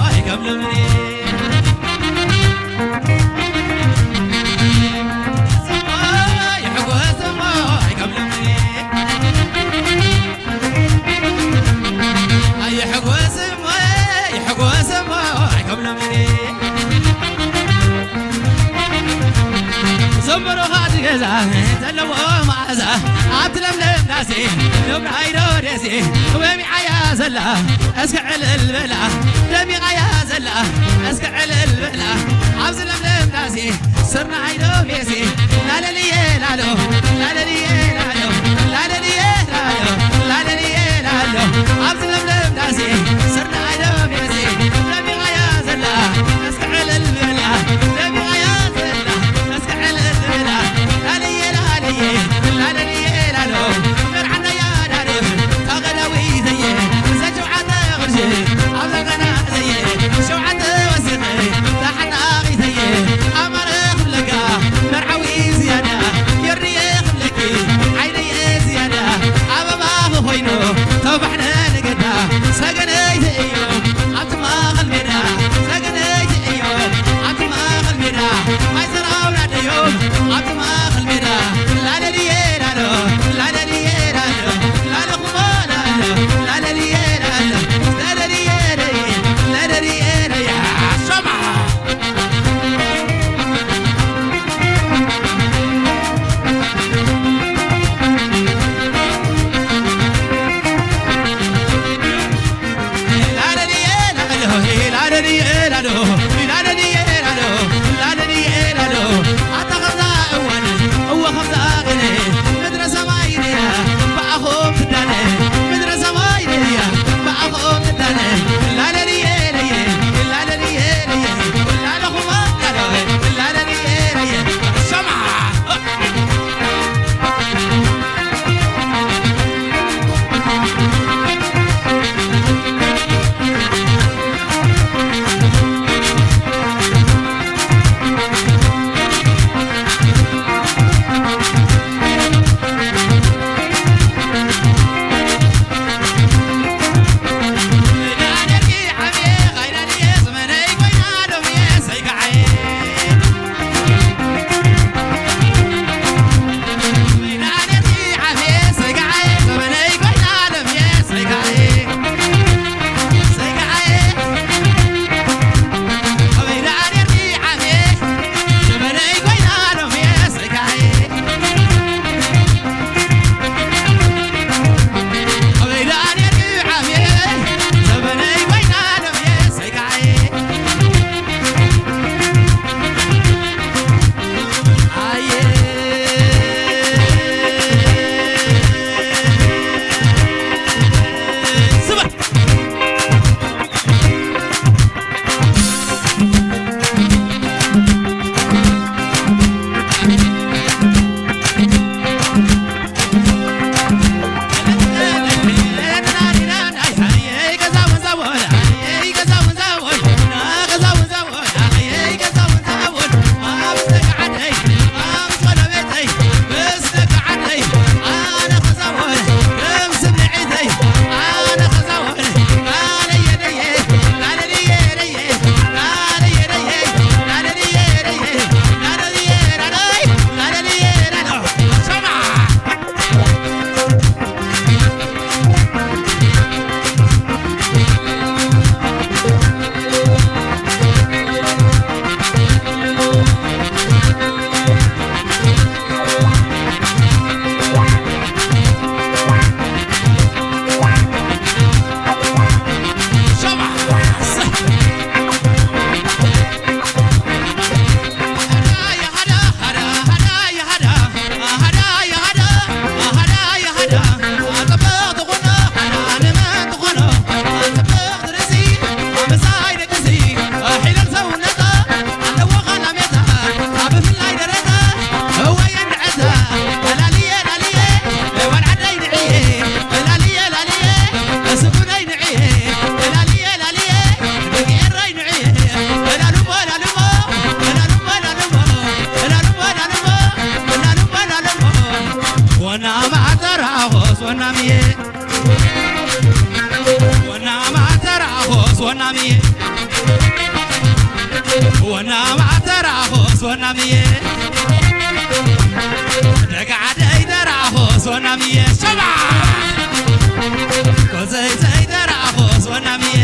ኣይከብለምኒ። ኣይሕጎስሞ፣ ኣይሕጎስሞ፣ ኣይከብለምኒ። ዘንበሮኻ እቲ ገዛ ዘለዎ መዓዛ ኣብቲ ለምለም ዳሴ ዶብ ናይ ሮዴሴ ወሚዓያ ዘላ እስከ ዕልል በላ ደሚቓያ ዘላ እስከ ዕልል በላ ኣብዚ ለምለም ዳሴ ስርናይ ዶብ ዴሴ ላለልየ ላሎ ላለልየ ላሎ ላለልየ ላሎ ላለልየ ላሎ ኣብዚ ለምለም ዳሴ ስርናይ ዶብ ዴሴ ደሚቓያ ዘላ እስከ ዕልል በላ ደሚቓያ ዘላ እስከ ዕልል በላ ላለየ ላለየ ላለልየ ላሎ መርዓናያ ዳርፍ ታቐዳዊ ዘየ ዘሸውዓተ ቅርሺ ኣብ ዘቐና ዘየ ሸውዓተ ወሲኸ ተሓናቒተየ ኣማረ ክብለካ መርዓዊ ዝያዳ የርድየ ክብለኪ ዓይነየ ዝያዳ ኣበባ ክኾይኑ ተባሕነ ንገዳ ሰገነይቲ እዩ ኣብቲ ማእኸል ሜዳ ሰገነይቲ እዩ ኣብቲ ማእኸል ሜዳ ኣይሰራውና ድዮም ኣብቲ ማእኸል ሜዳ ላለልየ ላሎ ላለልየ ላሎ ላለኹሞ ላሎ ላለልየ ላሎ ላለልየ ለይ ላለልየ ለይ ኣሰማ ወናማ ተራኾስ ወናምየ፣ ደቂ ዓደይ ተራኾስ ወናምየ፣ ሸባ ኮዘይዘይ ተራኾስ ወናምየ።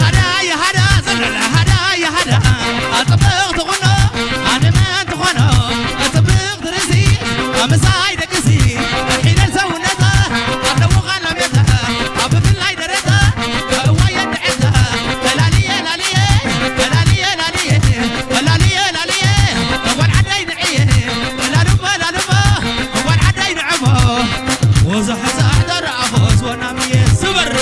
ሃዳ የሃዳ ዘለለ ሃዳ የሃዳ፣ ኣጥብቕ ትኾኖ ኣንመን ትኾኖ፣ ኣጥብቕ ትርሲ ኣምሳይ ደቅሲ፣ ሒለል ሰውነታ ኣለዎ ኻላሜታ፣ ኣብ ብፍላይ ደረታ እዋየ ድዕታ፣ ተላልየ ላልየ፣ ተላልየ ላልየ፣ ተላልየ ላልየ፣ እዋን ዓደይ ንዕየ፣ ላሉሞ ላሉሞ፣ እዋን ዓደይ ንዕሞ፣ ወዛሕ ዛሕ ደራኾስ ወናምየ ስበር።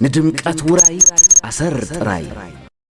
ንድምቀት ውራይ ኣሰር ጥራይ።